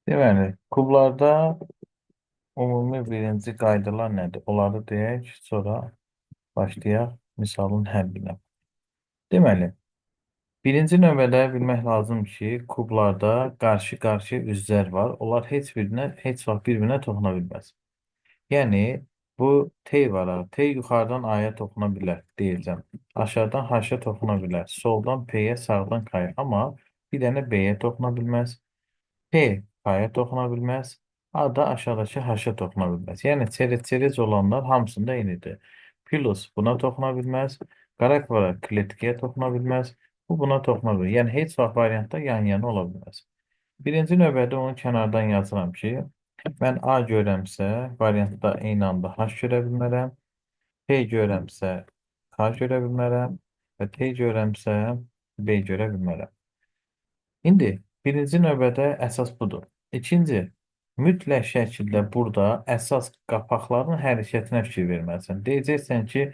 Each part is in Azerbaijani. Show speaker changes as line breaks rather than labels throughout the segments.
Deməli, kublarda ümumi birinci qaydalar nədir? Onları deyək, sonra başlayaq misalın həllinə. Deməli, birinci növbədə bilmək lazım ki, kublarda qarşı-qarşıya üzlər var. Onlar heç birinə, heç vaxt bir-birinə toxuna bilməz. Yəni, bu T var ha. T yuxarıdan A-ya toxuna bilər, deyəcəm. Aşağıdan H-a toxuna bilər. Soldan P-yə, sağdan K-ya. Amma bir dənə B-yə toxuna bilməz. P K-ya toxuna bilməz. A da aşağıdakı H-a toxuna bilməz. Yəni, çerez-çerez olanlar hamısında eynidir. Plus buna toxuna bilməz. Qara kvadrat kletkiyə toxuna bilməz. Bu buna toxuna bilməz. Yəni, heç vaxt variantda yan-yana ola bilməz. Birinci növbədə onu kənardan yazıram ki, mən A görəmsə, variantda eyni anda H görə bilmərəm. P görəmsə, K görə bilmərəm. Və T görəmsə, B görə bilmərəm. İndi birinci növbədə əsas budur. İkinci, mütləq şəkildə burada əsas qapaqların hərəkətinə fikir verməlisən. Deyəcəksən ki,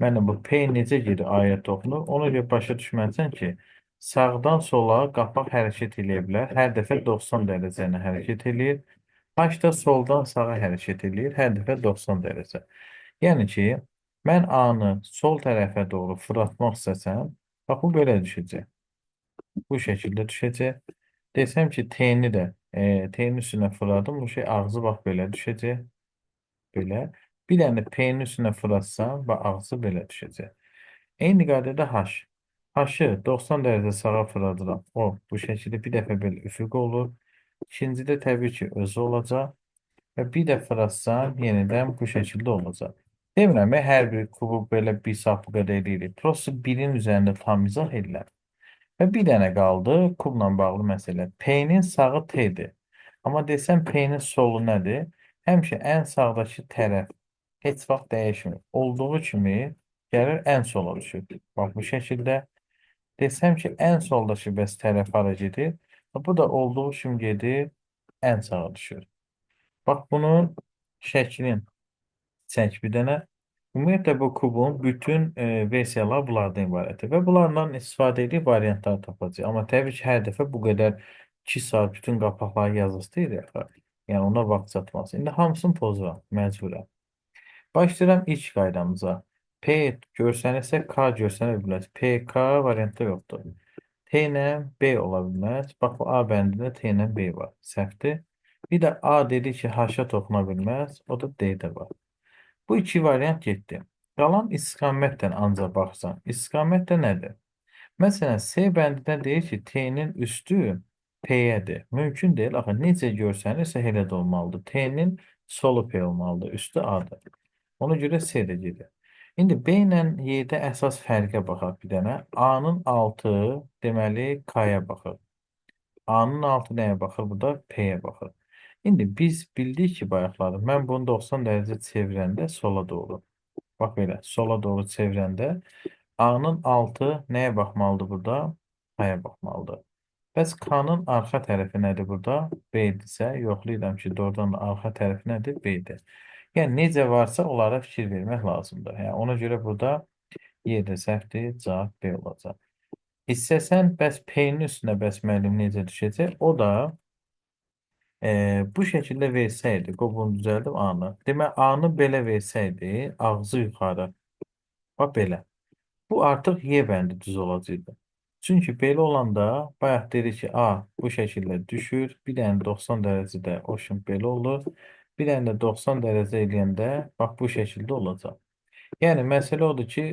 mənim bu P necə gedir A-ya toxunur? Ona görə başa düşməlisən ki, sağdan sola qapaq hərəkət eləyə bilər. Hər dəfə 90 dərəcə ilə hərəkət eləyir. H da soldan sağa hərəkət eləyir. Hər dəfə 90 dərəcə. Yəni ki, mən A-nı sol tərəfə doğru fırlatmaq istəsəm, bax bu belə düşəcək. Bu şəkildə düşəcək. Desəm ki, T-ni də T-nin üstünə fırladım, bu şey ağzı bax belə düşəcək. Belə. Bir dənə P-nin üstünə fırlatsam, bax ağzı belə düşəcək. Eyni qaydada H. H-ı 90 dərəcə sağa fırladıram. O, bu şəkildə bir dəfə belə üfüq olur. İkinci də təbii ki, özü olacaq. Və bir də fırlatsam, yenidən bu şəkildə olacaq. Demirəm, hər bir kubu belə bir saat bu qədər eləyirik. Prosta birin üzərində tam izah edirəm. Və bir dənə qaldı kubla bağlı məsələ. P-nin sağı T-dir. Amma desəm P-nin solu nədir? Həmişə ən sağdakı tərəf heç vaxt dəyişmir. Olduğu kimi gəlir ən sola düşür. Bax bu şəkildə. Desəm ki, ən soldakı bəs tərəf hara gedir? Bu da olduğu kimi gedir, ən sağa düşür. Bax bunun şəklin çək bir dənə. Ümumiyyətlə bu kubun bütün versiyaları bunlardan ibarətdir və bunlardan istifadə edib variantlar tapacağıq. Amma təbii ki, hər dəfə bu qədər 2 saat bütün qapaqları yazısı deyil axı. Yəni ona vaxt çatmaz. İndi hamısını pozuram, məcburəm. Başlayıram ilk qaydamıza. P görsənirsə K görsənə bilməz. P, K variantda yoxdur. T ilə B ola bilməz. Bax bu A bəndində T ilə B var. Səhvdir. Bir də A dedi ki, H-a toxuna bilməz. O da D-də var. Bu iki variant getdi. Qalan istiqamətlə ancaq baxsan. İstiqamət də nədir? Məsələn, C bəndində deyir ki, T-nin üstü P-yədir. Mümkün deyil. Axı, necə görsənirsə elə də olmalıdır. T-nin solu P olmalıdır, üstü A-dır. Ona görə C də gedir. İndi B ilə Y-də əsas fərqə baxaq bir dənə. A-nın altı deməli K-ya baxır. A-nın altı nəyə baxır? Bu da P-yə baxır. İndi biz bildik ki, bayaqları, mən bunu 90 dərəcə çevirəndə sola doğru. Bax belə, sola doğru çevirəndə A-nın altı nəyə baxmalıdır burada? K-ya baxmalıdır. Bəs K-nın arxa tərəfi nədir burada? B-dirsə, yoxlayıram ki, doğrudan da arxa tərəfi nədir? B-dir. Yəni, necə varsa onlara fikir vermək lazımdır. Yəni, ona görə burada Y də səhvdir, cavab B olacaq. İstəsən, bəs P-nin üstünə bəs müəllim necə düşəcək? O da bu şəkildə versəydi, qoy bunu düzəldim A-nı. Demək, A-nı belə versəydi, ağzı yuxarı. Bax, belə. Bu artıq Y bəndi düz olacaqdı. Çünki belə olanda, bayaq dedi ki, A bu şəkildə düşür. Bir dənə 90 dərəcədə o şimdi belə olur. Bir dənə də 90 dərəcə eləyəndə, bax, bu şəkildə olacaq. Yəni, məsələ odur ki,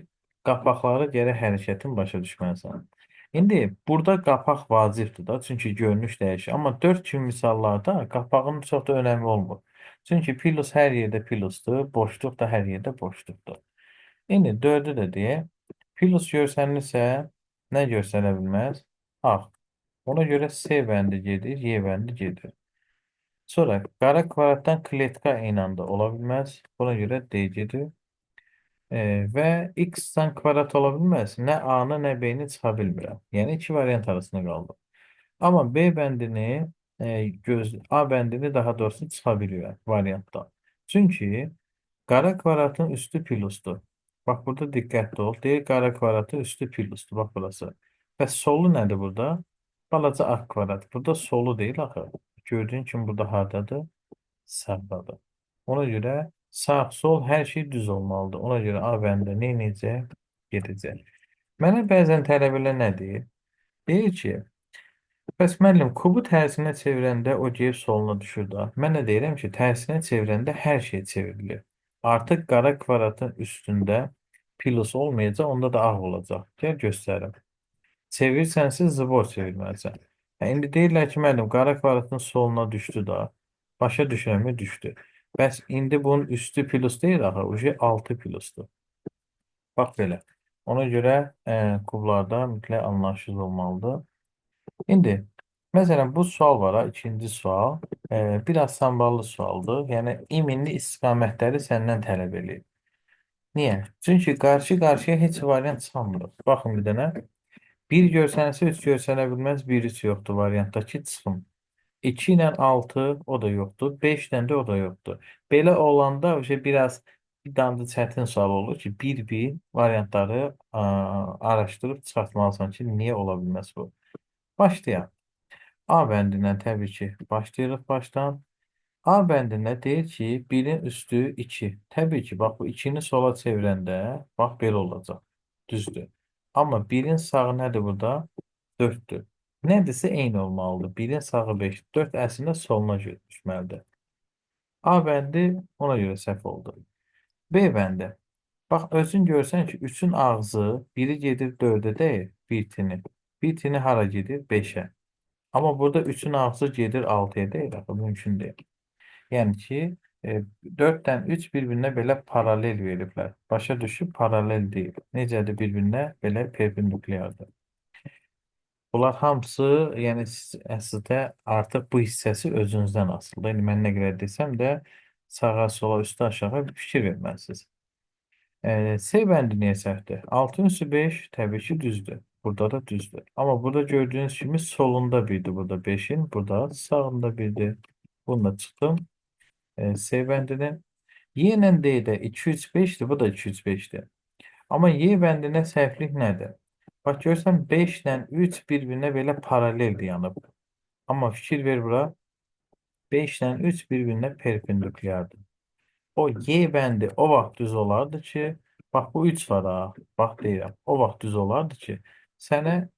qapaqları gərək hərəkətin başa düşməlisən. İndi burada qapaq vacibdir da, çünki görünüş dəyişir. Amma 4 kimi misallarda qapağın çox da önəmi olmur. Çünki plus hər yerdə plusdur, boşluq da hər yerdə boşluqdur. İndi 4-ü də deyək. Plus görsənirsə, nə görsənə bilməz? Ağ. Ona görə C bəndi gedir, Y bəndi gedir. Sonra qara kvadratdan kletka eyni anda ola bilməz. Buna görə D gedir. Və X-dən kvadrat ola bilməz. Nə A-nı, nə B-ni çıxa bilmirəm. Yəni, iki variant arasında qaldım. Amma B bəndini, A bəndini daha doğrusu çıxa bilirəm variantdan. Çünki qara kvadratın üstü plusdur. Bax, burada diqqətli ol. Deyir, qara kvadratın üstü plusdur. Bax, burası. Bəs solu nədir burada? Balaca A kvadrat. Burada solu deyil axı. Gördüyün kimi burada hardadır? Sağdadır. Ona görə sağ, sol hər şey düz olmalıdır. Ona görə A bəndi nə edəcək? Gedəcək. Mənə bəzən tələbələr nə deyir? Deyir ki, bəs müəllim, kubu tərsinə çevirəndə o gedib soluna düşür da. Mən də deyirəm ki, tərsinə çevirəndə hər şey çevrilir. Artıq qara kvadratın üstündə plus olmayacaq, onda da ağ olacaq. Gəl göstərim. Çevirsənsə zbor çevirməlisən. İndi deyirlər ki, müəllim, qara kvadratın soluna düşdü da. Başa düşürəmmi? Düşdü. Bəs indi bunun üstü plus deyil axı, uje 6 plusdur. Bax belə. Ona görə kublarda mütləq anlayışsız olmalıdır. İndi, məsələn, bu sual var, ha, ikinci sual. Biraz samballı sualdır. Yəni, iminli istiqamətləri səndən tələb eləyir. Niyə? Çünki qarşı-qarşıya heç variant çıxmır. Baxın bir dənə. 1 görsənsə 3 görsənə bilməz, 1 3 yoxdur variantdakı çıxım. 2 ilə 6 o da yoxdur, 5 ilə də o da yoxdur. Belə olanda biraz bir damcı çətin sual olur ki, bir-bir variantları araşdırıb çıxartmalısan ki, niyə ola bilməz bu? Başlayaq. A bəndindən təbii ki, başlayırıq başdan. A bəndində deyir ki, 1-in üstü 2. Təbii ki, bax bu 2-ni sola çevirəndə, bax belə olacaq. Düzdür. Amma 1-in sağı nədir burada? 4-dür. Nədirsə eyni olmalıdır. 1-in sağı 5, 4 əslində soluna görə düşməlidir. A bəndi ona görə səhv oldu. B bəndi. Bax, özün görsən ki, 3-ün ağzı biri gedir 4-ə deyil, bir tini. Bir tini hara gedir? 5-ə. Amma burada 3-ün ağzı gedir 6-ya deyil, axı, mümkün deyil. Yəni ki, 4-dən 3 bir-birinə belə paralel veriblər. Başa düşüb paralel deyil. Necədir bir-birinə? Belə perpendikulyardır. Bunlar hamısı, yəni siz əslində artıq bu hissəsi özünüzdən asılıdır. İndi mən nə qədər desəm də sağa, sola, üstə, aşağı bir fikir verməlisiniz. C bəndi niyə səhvdir? 6-ın üstü 5 təbii ki düzdür. Burada da düzdür. Amma burada gördüyünüz kimi solunda birdir burada 5-in, burada sağında birdir. Bununla çıxdım. C bəndinin. Y ilə D-də 2, 3, 5-dir. Bu da 2, 3, 5-dir. Amma Y bəndində səhvlik nədir? Bax, görürsən 5 ilə 3 bir-birinə belə paraleldir yanıb. Amma fikir ver bura. 5 ilə 3 bir-birinə perpendikulyardır. O Y bəndi o vaxt düz olardı ki, bax bu 3 var ha, bax deyirəm, o vaxt düz olardı ki, sənə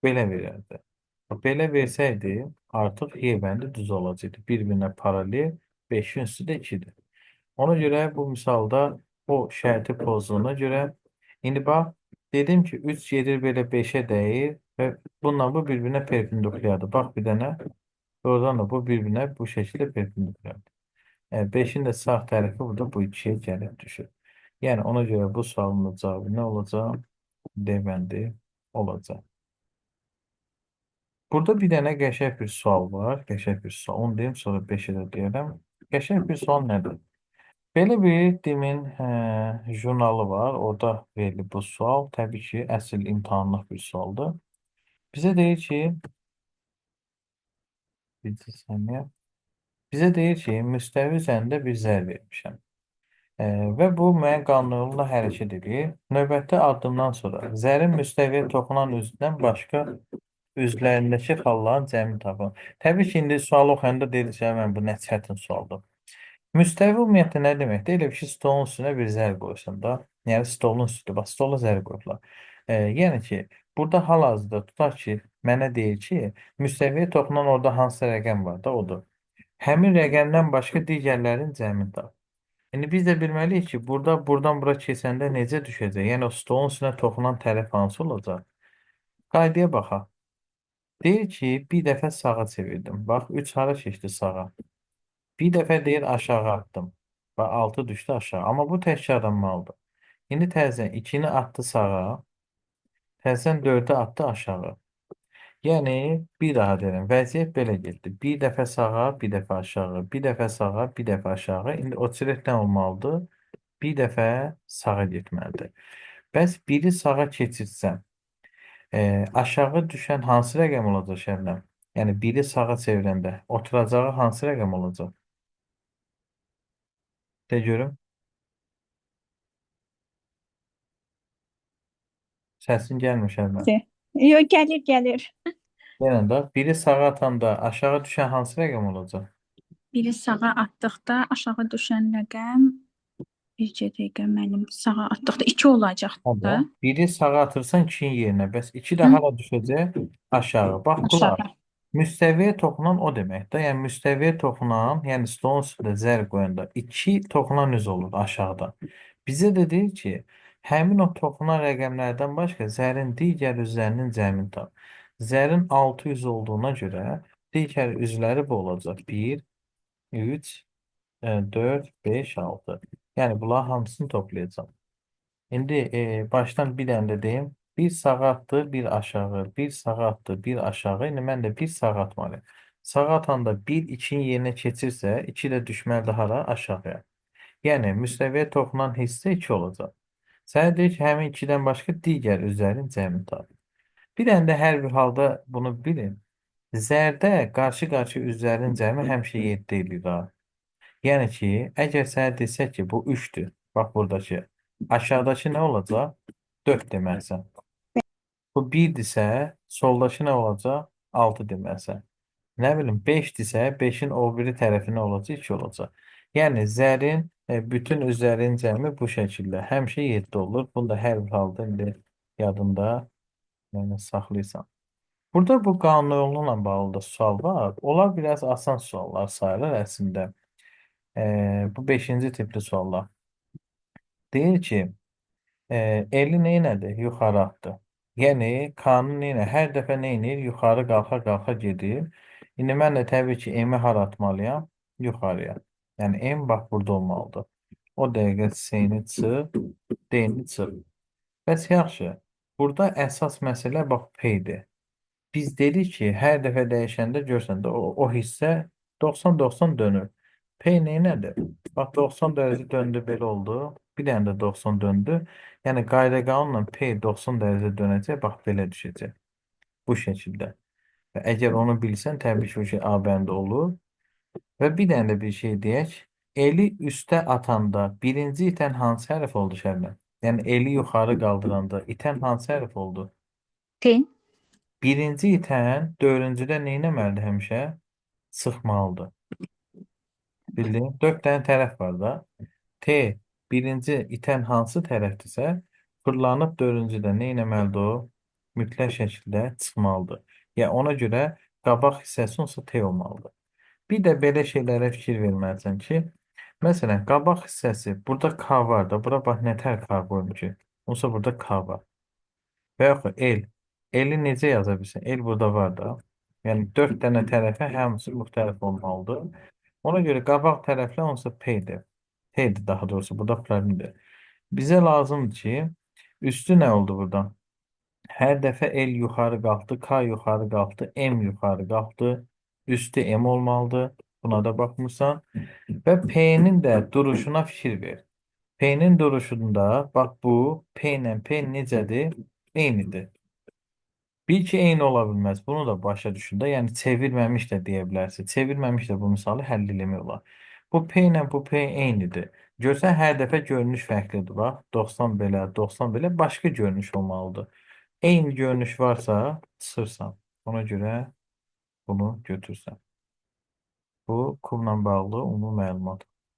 belə verərdi. Bax, belə versəydi, artıq Y bəndi düz olacaqdı. Bir-birinə paralel, 5-in üstü də 2-dir. Ona görə bu misalda o şərti pozduğuna görə, indi bax, dedim ki, 3 gedir belə 5-ə dəyir və bununla bu bir-birinə perpendikulyardır. Bax bir dənə, doğrudan da bu bir-birinə bu şəkildə perpendikulyardır. 5-in də sağ tərəfi burada bu 2-yə gəlib düşür. Yəni ona görə bu sualın da cavabı nə olacaq? D bəndi olacaq. Burada bir dənə qəşəng bir sual var. Qəşəng bir sual. Onu deyim, sonra 5-ə də deyərəm. Qəşəng bir sual nədir? Belə bir DİMİN jurnalı var. Orada verilib bu sual. Təbii ki, əsl imtahanlıq bir sualdır. Bizə deyir ki, bir saniyə. Bizə deyir ki, müstəvi üzərində bir zər vermişəm. Və bu müəyyən qanunla hərəkət edir. Növbəti addımdan sonra zərin müstəviyə toxunan üzündən başqa üzlərindəki xalların cəmini tapın. Təbii ki, indi sualı oxuyanda deyirəm, mən bu nə çətin sualdır. Müstəvi ümumiyyətlə nə deməkdir? Elə bir ki, stolun üstünə bir zər qoysun da. Yəni stolun üstü, bax stola zər qoyublar. Yəni ki, burada hal-hazırda tutaq ki, mənə deyir ki, müstəviyə toxunan orada hansısa rəqəm var da, odur. Həmin rəqəmdən başqa digərlərin cəmini tap. İndi biz də bilməliyik ki, burada buradan bura keçəndə necə düşəcək? Yəni o stolun üstünə toxunan tərəf hansı olacaq? Qaydaya baxaq. Deyir ki, bir dəfə sağa çevirdim. Bax, 3 hara keçdi sağa. Bir dəfə deyir aşağı atdım. Bax, 6 düşdü aşağı. Amma bu təkrarlanmalıdır. İndi təzədən 2-ni atdı sağa. Təzədən 4-ü atdı aşağı. Yəni, bir daha deyirəm, vəziyyət belə getdi. Bir dəfə sağa, bir dəfə aşağı, bir dəfə sağa, bir dəfə aşağı. İndi o çirək nə olmalıdır? Bir dəfə sağa getməlidir. Bəs biri sağa keçirsəm, aşağı düşən hansı rəqəm olacaq Şəbnəm? Yəni, biri sağa çevirəndə oturacağı hansı rəqəm olacaq? De görüm. Səsin gəlmir Şəbnəm.
Yox, gəlir, gəlir.
Yenə də biri sağa atanda aşağı düşən hansı rəqəm olacaq?
Biri sağa atdıqda aşağı düşən rəqəm bircə dəqiqə müəllim sağa atdıqda 2 olacaq
Hadi.
da.
Biri sağa atırsan 2-nin yerinə. Bəs 2 də
Hı?
hara düşəcək? Aşağı. Bax bunlar.
Aşağı.
Müstəviyə toxunan o deməkdir. Yəni müstəviyə toxunan, yəni stolun üstündə zər qoyanda 2 toxunan üz olur aşağıda. Bizə də deyir ki, həmin o toxunan rəqəmlərdən başqa zərin digər üzlərinin cəmini tap. Zərin 600 olduğuna görə digər üzləri bu olacaq. 1, 3, 4, 5, 6. Yəni bunların hamısını toplayacağam. İndi başdan bir dənə də deyim. Bir sağa atdı, bir aşağı, bir sağa atdı, bir aşağı. İndi mən də bir sağa atmalıyam. Sağa atanda bir 2-nin yerinə keçirsə, 2 də düşməlidir hara? Aşağıya. Yəni müstəviyə toxunan hissə 2 olacaq. Sənə deyir ki, həmin 2-dən başqa digər üzlərin cəmini tap. Bir dənə də hər bir halda bunu bilin. Zərdə qarşı-qarşı üzlərin cəmi həmişə 7 eləyir ha. Yəni ki, əgər sənə desək ki, bu 3-dür, bax buradakı, aşağıdakı nə olacaq? 4 deməlisən. Bu 1-dirsə, soldakı nə olacaq? 6 deməlisən. Nə bilim, 5-dirsə, 5-in o biri tərəfi nə olacaq? 2 olacaq. Yəni, zərin, bütün üzlərin cəmi bu şəkildə həmişə 7 olur. Bunu da hər bir halda indi yadında saxlayırsan. Burada bu qanun yoluna bağlı da sual var. Onlar biraz asan suallar sayılır əslində. Bu 5-ci tipli suallar. Deyir ki, Eli nə elədi? Yuxarı atdı. Yəni, K-nı nə elədi? Hər dəfə nə eləyir? Yuxarı qalxa-qalxa gedir. İndi mən də təbii ki, M-i hara atmalıyam? Yuxarıya. Yəni, M bax burada olmalıdır. O dəqiqə C-ni çıx, D-ni çıx. Bəs yaxşı. Burada əsas məsələ bax P-dir. Biz dedik ki, hər dəfə dəyişəndə görsən də o hissə 90-90 dönür. P nədir? Bax 90 dərəcə döndü, belə oldu. Bir dənə də 90 döndü. Yəni qayda qanunla P 90 dərəcə dönəcək, bax belə düşəcək. Bu şəkildə. Və əgər onu bilsən, təbii ki, o şey A bəndi olur. Və bir dənə də bir şey deyək. Eli üstə atanda birinci itən hansı hərf oldu Şəbnəm? Yəni eli yuxarı qaldıranda itən hansı hərf oldu?
T.
Birinci itən dördüncüdə nə etməlidir həmişə? Sıxmalıdır. Bildin? 4 dənə tərəf var da. T birinci itən hansı tərəfdirsə, fırlanıb dördüncüdə nə etməlidir o? Mütləq şəkildə çıxmalıdır. Yəni ona görə qabaq hissəsi olsa T olmalıdır. Bir də belə şeylərə fikir verməlisən ki, məsələn, qabaq hissəsi, burada K var da, bura bax nətər K qoyum ki, olsa burada K var. Və yaxud L. L-i necə yaza bilirsən? L burada var da. Yəni 4 dənə tərəfə hamısı müxtəlif olmalıdır. Ona görə qabaq tərəflə onsa P-dir. T-dir daha doğrusu, burada problemdir. Bizə lazımdır ki, üstü nə oldu burada? Hər dəfə L yuxarı qalxdı, K yuxarı qalxdı, M yuxarı qalxdı. Üstü M olmalıdır. Buna da baxmırsan. Və P-nin də duruşuna fikir ver. P-nin duruşunda, bax bu, P ilə P necədir? Eynidir. Bil ki, eyni ola bilməz. Bunu da başa düşün də. Yəni, çevirməmiş də deyə bilərsin. Çevirməmiş də bu misalı həll eləmək olar. Bu P ilə bu P eynidir. Görsən, hər dəfə görünüş fərqlidir. Bax, 90 belə, 90 belə başqa görünüş olmalıdır. Eyni görünüş varsa, çıxırsan. Ona görə bunu götürsən. Bu, kumla bağlı ümumi məlumat.